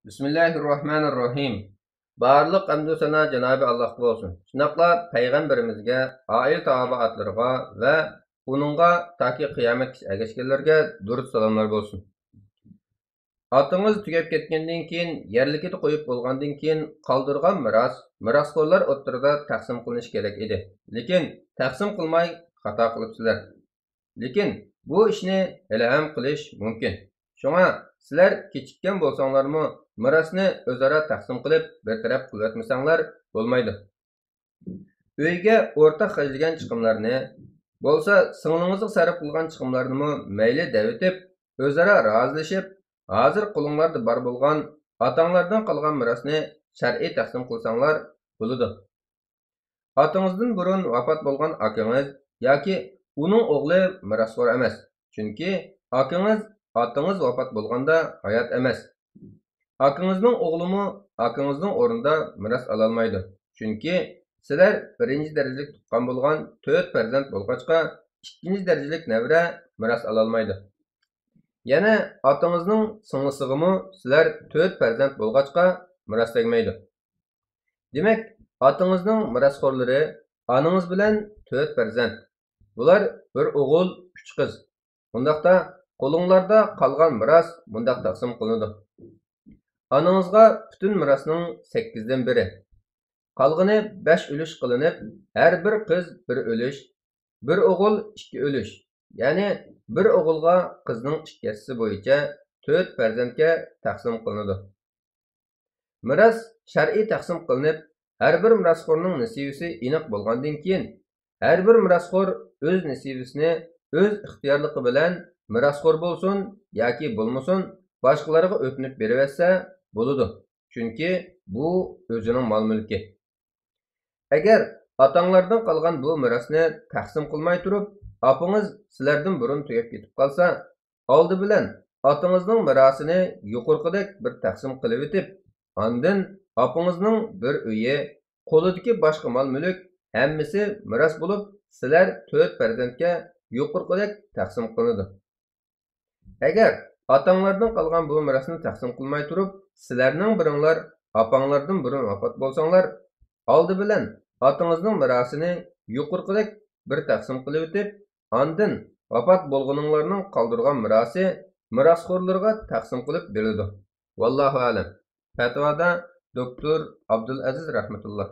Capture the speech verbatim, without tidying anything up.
بىسمىللاھىررەھمانىررەھىم. بارلىق ھەمدۇ سانا جانابى ئاللاھقا بولسۇن. شۇنداقلا پەيغەمبىرىمىزگە، ئائىلە تاۋابىئاتلىرىغا ۋە ئۇنىڭغا تاكى قىيامەتكىچە ئەگەشكەنلەرگە دۇرۇت سالاملار بولسۇن. ئاتىڭىز تۈگەپ كەتكەندىن كېيىن، يەرلىكىدە قويۇپ بولغاندىن كېيىن قالدۇرغان مىراس مىراسخورلار ئوتتۇرىدا تەقسىم قىلىنىشى كېرەك ئىدى. لېكىن تەقسىم قىلماي خاتا قىلىپسىلەر. لېكىن بۇ ئىشنى ھېلىھەم قىلىش مۇمكىن. شۇڭا سىلەر كېچىككەن بولساڭلارمۇ، مىراسنى ئۆزئارا تەقسىم قىلىپ بىر تەرەپ قىلىۋەتمىسەڭلار بولمايدۇ. ئۆيگە ئورتاق خەجلىگەن چىقىملارنى، بولسا سىڭلىڭىزغا سەرپ قىلغان چىقىملارنىمۇ مەيلى دەۋېتىپ، ئۆزئارا رازىلىشىپ، ھازىر قولۇڭلاردا بار بولغان ئاتاڭلاردىن قالغان مىراسنى شەرئىي تەقسىم قىلساڭلار بولىدۇ. ئاتىڭىزدىن بۇرۇن ۋاپات بولغان ئاكىڭىز ياكى ئۇنىڭ ئوغلى مىراسخور ئەمەس. چۈنكى ئاكىڭىز ئاتىڭىز ۋاپات بولغاندا ھايات ئەمەس. ئاكىڭىزنىڭ ئوغلىمۇ ئاكىڭىزنىڭ ئورنىدا مىراس ئالالمايدۇ. چۈنكى سىلەر بىرىنچى دەرىجىلىك تۇغقان بولغان تۆت پەرزەنت بولغاچقا، ئىككىنچى دەرىجىلىك نەۋرە مىراس ئالالمايدۇ. يەنە ئاتىڭىزنىڭ سىڭلىسىغىمۇ سىلەر تۆت پەرزەنت بولغاچقا مىراس تەگمەيدۇ. دېمەك، ئاتىڭىزنىڭ مىراسخورلىرى ئانىڭىز بىلەن تۆت پەرزەنت. بۇلار بىر ئوغۇل، ئۈچ قىز. بۇنداقتا قولۇڭلاردا قالغان مىراس مۇنداق تەقسىم قىلىنىدۇ. ئانىڭىزغا پۈتۈن مىراسنىڭ سەككىزدىن بىرى. قالغىنى بەش ئۈلۈش قىلىنىپ، ھەر بىر قىز بىر ئۈلۈش، بىر ئوغۇل ئىككى ئۈلۈش. يەنى بىر ئوغۇلغا قىزنىڭ ئىككى ھەسسىسى بويىچە تۆت پەرزەنتكە تەقسىم قىلىنىدۇ. مىراس شەرئىي تەقسىم قىلىنىپ، ھەر بىر مىراسخورنىڭ نېسىۋىسى ئېنىق بولغاندىن كېيىن، ھەر بىر مىراسخور ئۆز نېسىۋىسىنى ئۆز ئىختىيارلىقى بىلەن مىراسخور بولسۇن ياكى بولمىسۇن، باشقىلارغا ئۆتۈنۈپ بېرىۋەتسە بولىدۇ. چۈنكى بۇ ئۆزىنىڭ مال-مۈلكى. ئەگەر ئاتاڭلاردىن قالغان بۇ مىراسنى تەقسىم قىلماي تۇرۇپ، ئاپىڭىز سىلەردىن بۇرۇن تۈگەپ كېتىپ قالسا، ئالدى بىلەن ئاتىڭىزنىڭ مىراسىنى يۇقىرىقىدەك بىر تەقسىم قىلىۋېتىپ، ئاندىن ئاپىڭىزنىڭ بىر ئۆيى، قولىدىكى باشقا مال-مۈلۈك ھەممىسى مىراس بولۇپ، سىلەر تۆت پەرزەنتكە يۇقىرىقىدەك تەقسىم قىلىنىدۇ. ئەگەر ئاتاڭلاردىن قالغان بۇ مىراسنى تەقسىم قىلماي تۇرۇپ، سىلەرنىڭ بىرىڭلار ئاپاڭلاردىن بۇرۇن ۋاپات بولساڭلار، ئالدى بىلەن ئاتىڭىزنىڭ مىراسىنى يۇقىرىقىدەك بىر تەقسىم قىلىۋېتىپ، ئاندىن ۋاپات بولغىنىڭلارنىڭ قالدۇرغان مىراسى مىراسخورلىرىغا تەقسىم قىلىپ بېرىلىدۇ. ۋاللاھۇ ئەلەم. پەتىۋادا دوكتور ئابدۇلئەزىز رەھمەتۇللا.